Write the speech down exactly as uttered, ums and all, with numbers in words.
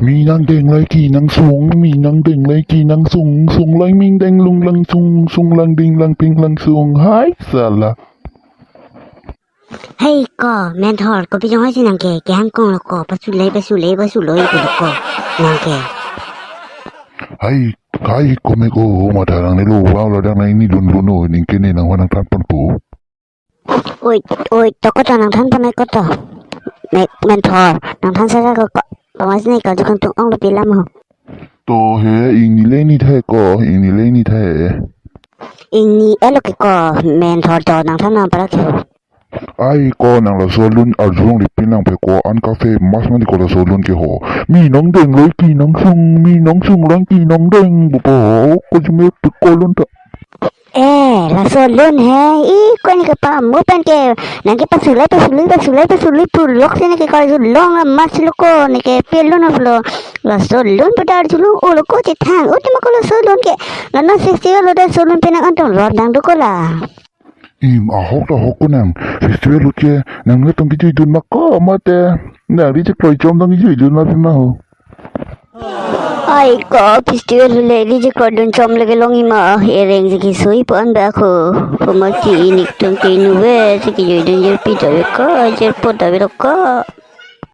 Mi nangdeng lai ki nangsung, mi nangdeng lai ki nangsung, sung lang ming deng lung lang sung, sung lang ding lang ping lang sung. Hai sala. Hai ko, Menthor, kopi jong hai si nang ke, kehang kong lo ko, pasu lai, pasu lai, pasu loi ko lo ko, nang ke. Hai, hai ko me ko, mata nang ne lo, wow, lo dang nang ini dun dun o, ning ke ne nang wa nangthan ponpo. Oi, oi, to koto nangthan pon ai koto. Me, Menthor, nangthan sara ko ko. Pamas ne kal jukang tung ong lo pilam ho. To he, ingni le ni the ko, ingni le ni the. Ingni elo ke ko, Menthor to nangthan nang para ke ho. Ai ko nang laso lun arjulong ripin nang pe ko an kafe mas mani ko laso lun ke ho. Mi nangdeng lai ki nangsung, mi nangsung lang ki nangdeng bupo ko jume pe ko lun ta. Eh, laso lun he, i ko ne ke pa mo pen ke, nang ke pasu lai, pasu lai, pasu lai, pasu lai pu lok si ne ke ko lun long la mas lo ko, ne ke pe lun of lo. Laso lun pu dar julung o lo ko chethang, uti ma ko laso lun ke, nana festival lo da so lun pe nang anton rot dang do ko la. Im ahok ta ahok ko nang, festival lo ke, nang ne tong kejui dun ma ko mate, nang ri chekroi chom tong kejui dun ma pi ma ho. Ai ko festival le ri chekroi dun chom le ke long i ma, ereng si kesui pon ba ko. Puma si inik tum ke nuve si kejui dun jirpi ta ve ko, jirpo ta ve lo ko.